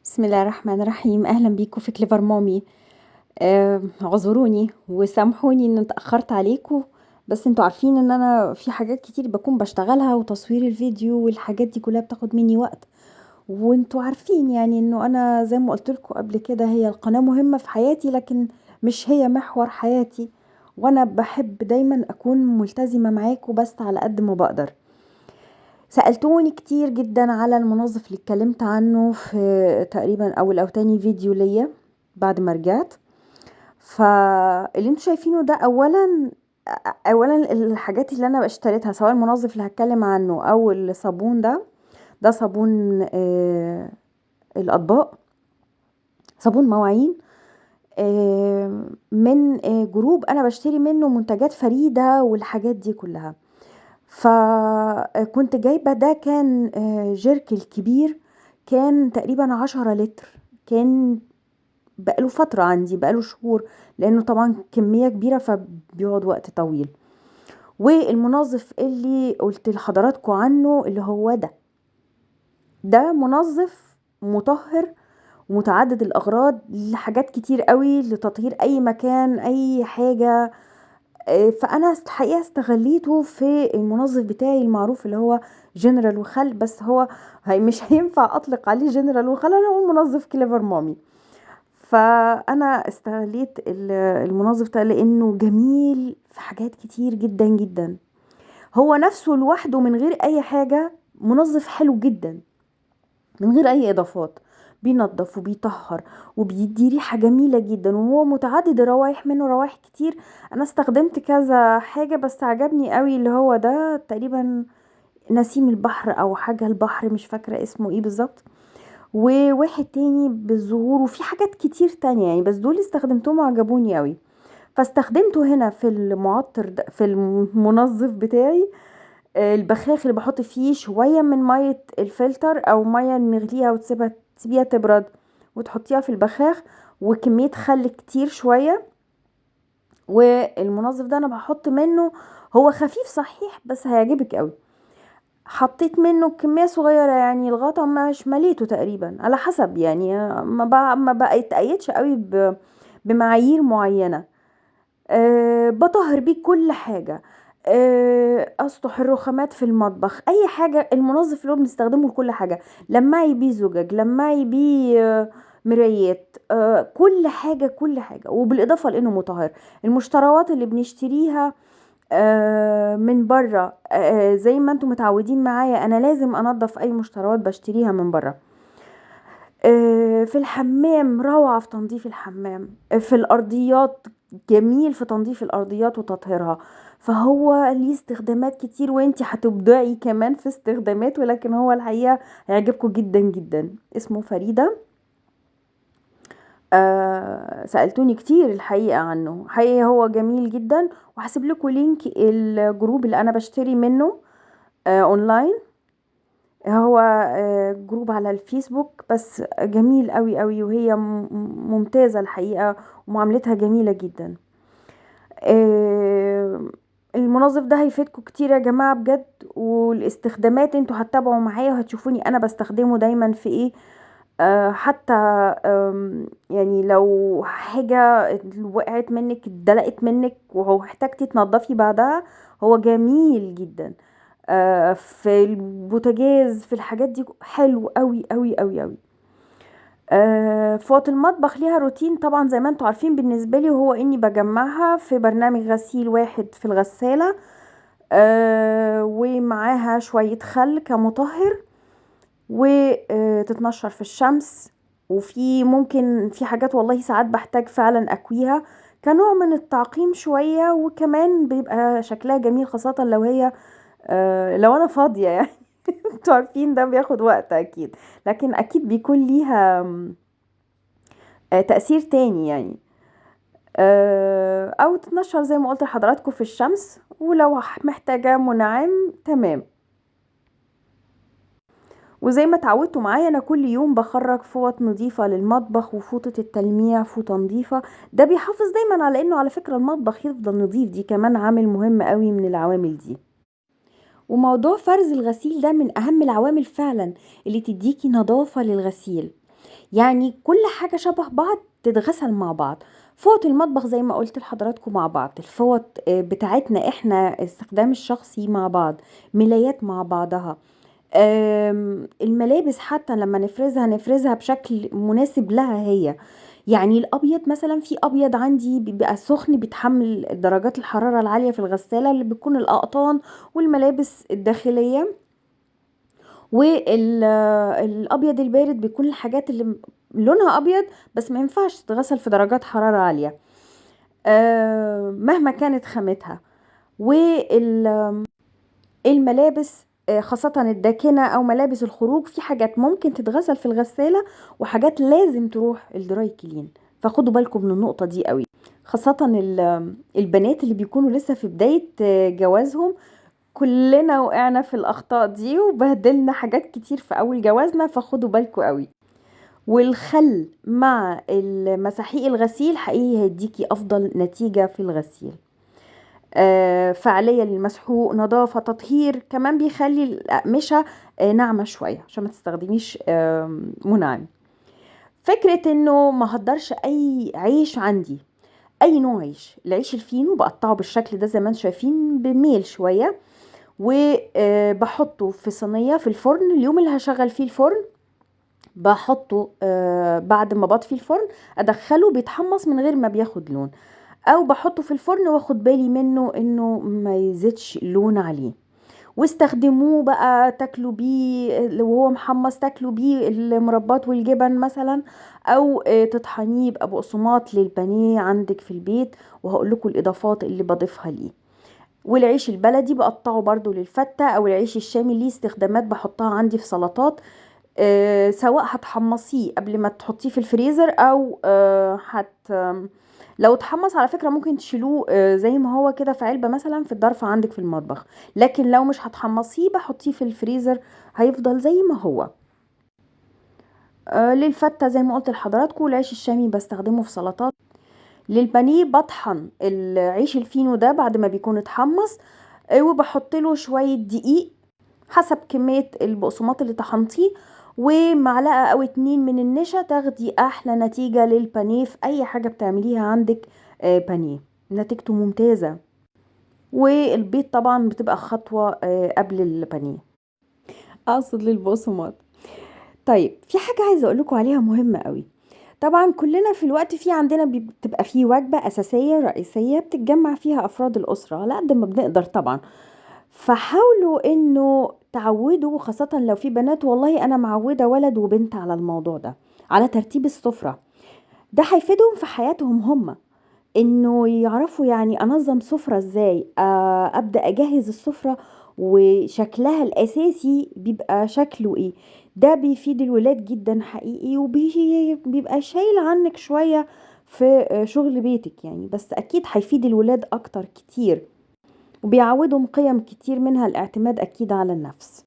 بسم الله الرحمن الرحيم. اهلا بيكم في كليفر مامي. اعذروني وسامحوني ان اتاخرت عليكم، بس انتوا عارفين ان انا في حاجات كتير بكون بشتغلها، وتصوير الفيديو والحاجات دي كلها بتاخد مني وقت، وانتوا عارفين يعني انه انا زي ما قلت لكم قبل كده هي القناة مهمة في حياتي، لكن مش هي محور حياتي، وانا بحب دايما اكون ملتزمة معاكم بس على قد ما بقدر. سألتوني كتير جدا على المنظف اللي اتكلمت عنه في تقريبا اول او تاني فيديو ليا بعد ما رجعت. فاللي انتوا شايفينه ده اولا الحاجات اللي انا اشتريتها، سواء المنظف اللي هتكلم عنه او الصابون ده صابون الاطباق، صابون مواعين، من group انا بشتري منه منتجات فريدة والحاجات دي كلها. فكنت جايبة ده، كان جيرك الكبير، كان تقريبا 10 لتر، كان بقاله فترة عندي، بقاله شهور، لانه طبعا كمية كبيرة فبيقعد وقت طويل. والمنظف اللي قلت لحضراتكم عنه اللي هو ده منظف مطهر ومتعدد الاغراض لحاجات كتير قوي، لتطهير اي مكان اي حاجة. فانا الحقيقة استغليته في المنظف بتاعي المعروف اللي هو جنرال وخل، بس هو مش هينفع اطلق عليه جنرال وخل، انا اقول منظف كليفر مامي. فانا استغليت المنظف ده لانه جميل في حاجات كتير جدا جدا. هو نفسه لوحده من غير اي حاجة منظف حلو جدا من غير اي اضافات، بينظف وبيطهر وبيدي ريحة جميلة جدا، وهو متعدد الروايح، منه روايح كتير. انا استخدمت كذا حاجة بس عجبني قوي اللي هو ده، تقريبا نسيم البحر او حاجة البحر، مش فاكرة اسمه ايه بالظبط، وواحد تاني بالزهور، وفي حاجات كتير تانية يعني، بس دول استخدمتهم وعجبوني قوي. فاستخدمته هنا في المعطر ده، في المنظف بتاعي، البخاخ اللي بحط فيه شوية من مية الفلتر او مية نغليها وتسيبها تسيبيها تبرد وتحطيها في البخاخ، وكمية خل كتير شوية. والمنظف ده انا بحط منه، هو خفيف صحيح بس هيعجبك قوي. حطيت منه كمية صغيرة يعني، الغطا مش مليته تقريبا، على حسب يعني، ما بقيتش قوي بمعايير معينة. بطهر بيه كل حاجة، اسطح الرخامات في المطبخ، اي حاجة. المنظف اللي هو بنستخدمه لكل حاجة، لمعي بيه زجاج، لمعي بيه مرايات، كل حاجة كل حاجة. وبالاضافة لانه مطهر، المشتريات اللي بنشتريها من بره، زي ما انتم متعودين معايا انا لازم انظف اي مشتريات بشتريها من بره. في الحمام روعه في تنظيف الحمام، في الارضيات جميل في تنظيف الارضيات وتطهيرها. فهو ليه استخدامات كتير، وانتي هتبدعي كمان في استخداماته، ولكن هو الحقيقة هيعجبكم جدا جدا. اسمه فريدة. سألتوني كتير الحقيقة عنه، حقيقة هو جميل جدا. وهسيب لكم link ال group اللي انا بشتري منه اونلاين، هو group على الفيسبوك، بس جميل قوي قوي، وهي ممتازة الحقيقة ومعاملتها جميلة جدا. المنظف ده هيفيدكم كتير يا جماعة بجد، والاستخدامات انتوا هتتابعوا معايا وهتشوفوني انا بستخدمه دايما في ايه. حتى يعني لو حاجة وقعت منك، اتدلقت منك واحتاجتي تنظفي بعدها، هو جميل جدا. في البوتاجاز، في الحاجات دي حلو قوي قوي قوي قوي. فوط المطبخ ليها روتين طبعا زي ما انتوا عارفين بالنسبة لي، وهو اني بجمعها في برنامج غسيل واحد في الغسالة، ومعاها شوية خل كمطهر، وتتنشر في الشمس. وفي ممكن في حاجات والله ساعات بحتاج فعلا اكويها كنوع من التعقيم شوية، وكمان بيبقى شكلها جميل، خاصة لو هي لو انا فاضية يعني. انتوا عارفين ده بياخد وقت اكيد، لكن اكيد بيكون ليها تأثير تاني يعني. او تتنشر زي ما قلت لحضراتكم في الشمس، ولو محتاجة منعم تمام. وزي ما اتعودتوا معايا انا كل يوم بخرج فوط نظيفة للمطبخ، وفوطة التلميع فوطة نظيفة. ده بيحافظ دايما على انه على فكرة المطبخ يفضل نظيف، دي كمان عامل مهم قوي من العوامل دي. وموضوع فرز الغسيل ده من اهم العوامل فعلا اللي تديكي نظافة للغسيل. يعني كل حاجة شبه بعض تتغسل مع بعض. فوط المطبخ زي ما قلت لحضراتكم مع بعض، الفوط بتاعتنا احنا استخدام الشخصي مع بعض، ملايات مع بعضها، الملابس حتى لما نفرزها نفرزها بشكل مناسب لها هي. يعني الابيض مثلا، في ابيض عندي بيبقى سخن بيتحمل درجات الحرارة العالية في الغسالة، اللي بيكون الاقطان والملابس الداخلية، والابيض البارد بيكون الحاجات اللي لونها ابيض بس ما ينفعش تتغسل في درجات حرارة عالية مهما كانت خامتها. والملابس خاصة الداكنة أو ملابس الخروج، في حاجات ممكن تتغسل في الغسالة وحاجات لازم تروح ال dry clean، فخدوا بالكم من النقطة دي قوي، خاصة البنات اللي بيكونوا لسه في بداية جوازهم. كلنا وقعنا في الأخطاء دي وبهدلنا حاجات كتير في أول جوازنا، فخدوا بالكم قوي. والخل مع المساحيق الغسيل حقيقي هيديكي أفضل نتيجة في الغسيل، فعالية للمسحوق، نظافة، تطهير، كمان بيخلي الأقمشة ناعمة شوية عشان ما تستخدميش منعم. فكرة انه ما هدرش اي عيش عندي، اي نوع عيش، العيش الفينو بقطعه بالشكل ده زي ما انتم شايفين بميل شوية، وبحطه في صينية في الفرن. اليوم اللي هشغل فيه الفرن بحطه، بعد ما بطفي الفرن ادخله بيتحمص من غير ما بياخد لون، او بحطه في الفرن واخد بالي منه انه ما يزيدش لون عليه. واستخدموه بقى تاكلوا بيه وهو محمص، تاكلوا بيه المربات والجبن مثلا، او تطحنيه يبقى بقسماط للبانيه عندك في البيت، وهقول لكم الاضافات اللي بضيفها ليه. والعيش البلدي بقطعه برضو للفتة، او العيش الشامي ليه استخدامات بحطها عندي في سلطات، سواء هتحمصيه قبل ما تحطيه في الفريزر او لو اتحمص على فكرة ممكن تشيلوه زي ما هو كده في علبة مثلا في الظرف عندك في المطبخ، لكن لو مش هتحمصيه بحطيه في الفريزر هيفضل زي ما هو. للفتة زي ما قلت لحضراتكم، العيش الشامي بستخدمه في سلطات. للبانيه بطحن العيش الفينو ده بعد ما بيكون اتحمص، وبحط له شوية دقيق حسب كمية البقسماط اللي طحنتيه، ومعلقة او 2 من النشا، تاخدي احلى نتيجة للبانيه في اي حاجة بتعمليها عندك بانيه، نتيجته ممتازة. والبيض طبعا بتبقى خطوة قبل البانيه، اقصد للبقسماط. طيب في حاجة عايزة اقول لكم عليها مهمة قوي. طبعا كلنا في الوقت في عندنا بتبقى في وجبة اساسية رئيسية بتتجمع فيها افراد الاسرة على قد ما بنقدر طبعا، فحاولوا انه تعودوا، خاصة لو في بنات، والله انا معودة ولد وبنت على الموضوع ده، على ترتيب السفرة. ده هيفيدهم في حياتهم هم، انه يعرفوا يعني انظم سفرة ازاي، ابدأ اجهز السفرة وشكلها الاساسي بيبقى شكله ايه. ده بيفيد الولاد جدا حقيقي، وبيبقى شايل عنك شوية في شغل بيتك يعني، بس اكيد هيفيد الولاد اكتر كتير، وبيعودهم قيم كتير منها الاعتماد اكيد على النفس.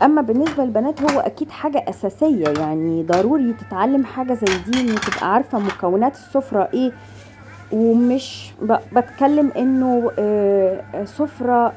اما بالنسبة للبنات هو اكيد حاجة اساسية، يعني ضروري تتعلم حاجة زي دي، ان تبقى عارفة مكونات السفرة ايه. ومش بتكلم انه سفرة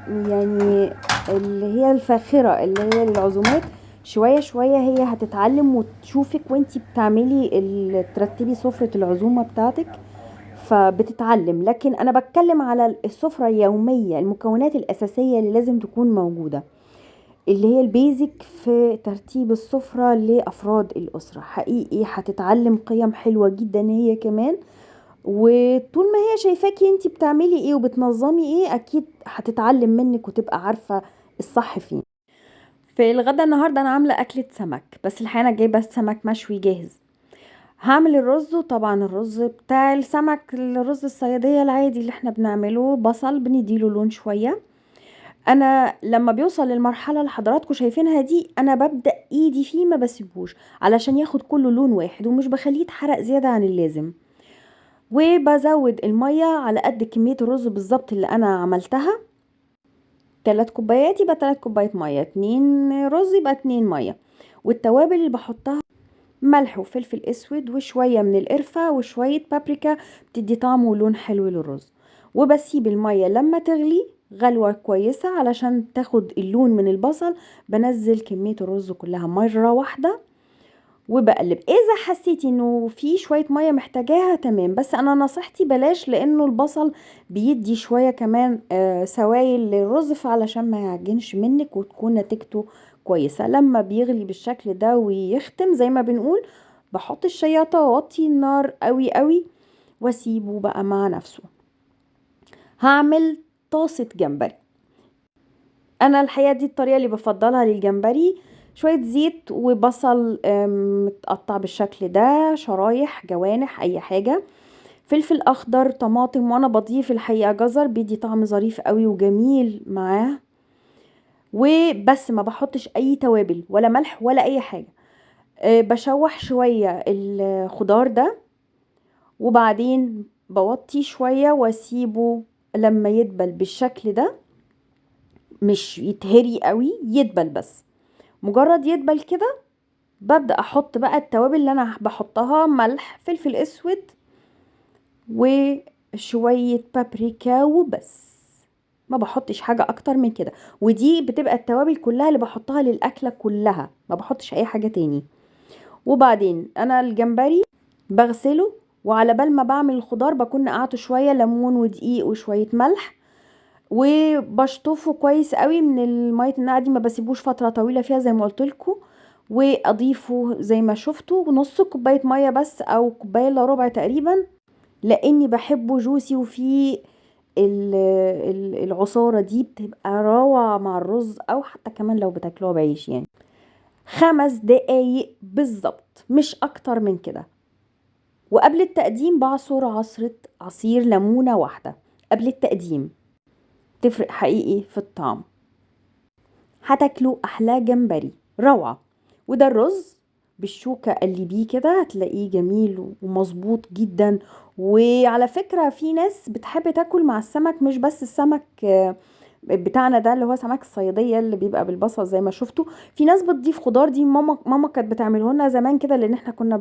يعني اللي هي الفاخرة اللي هي للعزومات، شوية شوية هي هتتعلم وتشوفك وانتي بتعملي ترتبي سفرة العزومة بتاعتك، فبتتعلم. لكن انا بتكلم على السفرة اليومية، المكونات الاساسية اللي لازم تكون موجودة، اللي هي البيزك في ترتيب السفرة لافراد الاسرة. حقيقي هتتعلم قيم حلوة جدا هي كمان، وطول ما هي شايفاكي انتي بتعملي ايه وبتنظمي ايه اكيد هتتعلم منك وتبقى عارفة الصح فين. في الغدا النهاردة انا عاملة اكلة سمك، بس الحقيقة انا جايبة سمك مشوي جاهز. هعمل الرز، وطبعا الرز بتاع السمك الرز الصيادية العادي اللي احنا بنعمله، بصل بنديله لون شوية. انا لما بيوصل للمرحلة اللي حضراتكم شايفينها دي انا ببدأ ايدي فيه، ما بسيبهوش علشان ياخد كله لون واحد، ومش بخليه يتحرق زيادة عن اللازم. وبزود المية على قد كمية الرز بالظبط اللي انا عملتها، 3 كوبايات يبقى 3 كوبايات مية، 2 رز يبقى 2 مية. والتوابل اللي بحطها ملح وفلفل اسود وشوية من القرفة وشوية بابريكا، بتدي طعم ولون حلو للرز. وبسيب المية لما تغلي غلوة كويسة علشان تاخد اللون من البصل، بنزل كمية الرز كلها مرة واحدة، وبقلب. اذا حسيتي انه في شوية مية محتاجاها تمام، بس انا نصيحتي بلاش، لانه البصل بيدي شوية كمان سوائل للرز، فعلشان ما يعجنش منك وتكون نتيجته كويسة. لما بيغلي بالشكل ده ويختم زي ما بنقول، بحط الشياطه واوطي النار قوي قوي واسيبه بقى مع نفسه. هعمل طاسه جمبري. انا الحقيقة دي الطريقة اللي بفضلها للجمبري، شوية زيت وبصل متقطع بالشكل ده، شرايح، جوانح، اي حاجة، فلفل اخضر، طماطم، وانا بضيف الحقيقة جزر بيدي طعم ظريف قوي وجميل معاه. وبس، ما بحطش اي توابل ولا ملح ولا اي حاجة. بشوح شوية الخضار ده، وبعدين بوطي شوية واسيبه لما يدبل بالشكل ده، مش يتهري قوي، يدبل بس، مجرد يدبل كده ببدأ احط بقى التوابل اللي انا بحطها، ملح، فلفل اسود، وشوية بابريكا وبس، ما بحطش حاجة اكتر من كده. ودي بتبقى التوابل كلها اللي بحطها للاكلة كلها، ما بحطش اي حاجة تاني. وبعدين انا الجمبري بغسله، وعلى بال ما بعمل الخضار بكون نقعته شوية ليمون ودقيق وشوية ملح، وبشطفه كويس قوي من المية النقع دي، ما بسيبوش فترة طويلة فيها زي ما قلت لكم. واضيفه زي ما شفتوا نص كوباية مية بس، او كوباية الا ربع تقريبا، لاني بحبه جوسي وفيه العصاره دي بتبقى روعه مع الرز، او حتى كمان لو بتاكلوها بعيش يعني. 5 دقايق بالظبط، مش اكتر من كده. وقبل التقديم بعصر عصره عصير ليمونه واحدة قبل التقديم، تفرق حقيقي في الطعم. هتاكلوا احلى جمبري روعه. وده الرز بالشوكة قلبية كده، هتلاقيه جميل ومظبوط جدا. وعلى فكرة في ناس بتحب تاكل مع السمك، مش بس السمك بتاعنا ده اللي هو سمك الصياديه اللي بيبقى بالبصل زي ما شفتوا، في ناس بتضيف خضار. دي ماما كانت بتعمله لنا زمان كده، لان احنا كنا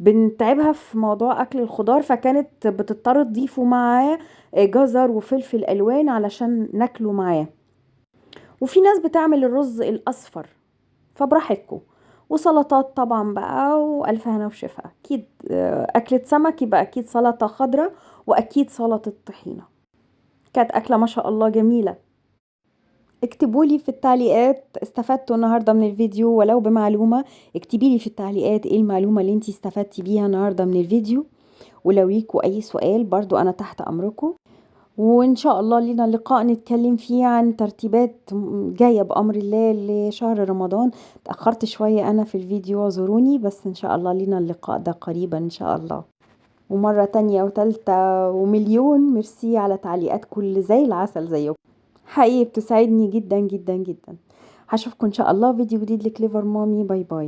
بنتعبها في موضوع اكل الخضار، فكانت بتضطر تضيفه معاه جزر وفلفل الوان علشان ناكله معاه. وفي ناس بتعمل الرز الاصفر، فبراحتكم. وسلطات طبعا بقى، والف هنا وشفا. اكيد اكله سمك يبقى اكيد سلطة خضراء، واكيد سلطة طحينه. كانت أكلة ما شاء الله جميلة. اكتبوا لي في التعليقات استفدتوا النهاردة من الفيديو ولو بمعلومة. اكتبي لي في التعليقات ايه المعلومة اللي انتي استفدتي بيها النهاردة من الفيديو، ولو ليكوا اي سؤال برضو انا تحت امركم. وان شاء الله لينا لقاء نتكلم فيه عن ترتيبات جاية بأمر الله لشهر رمضان. تأخرت شوية انا في الفيديو اعذروني، بس ان شاء الله لينا اللقاء ده قريبا ان شاء الله. ومرة تانية وتالتة ومليون ميرسي على تعليقاتكم اللي زي العسل زيكم، حقيقي بتسعدني جدا جدا جدا. هشوفكم ان شاء الله فيديو جديد لكليفر مامي. bye bye.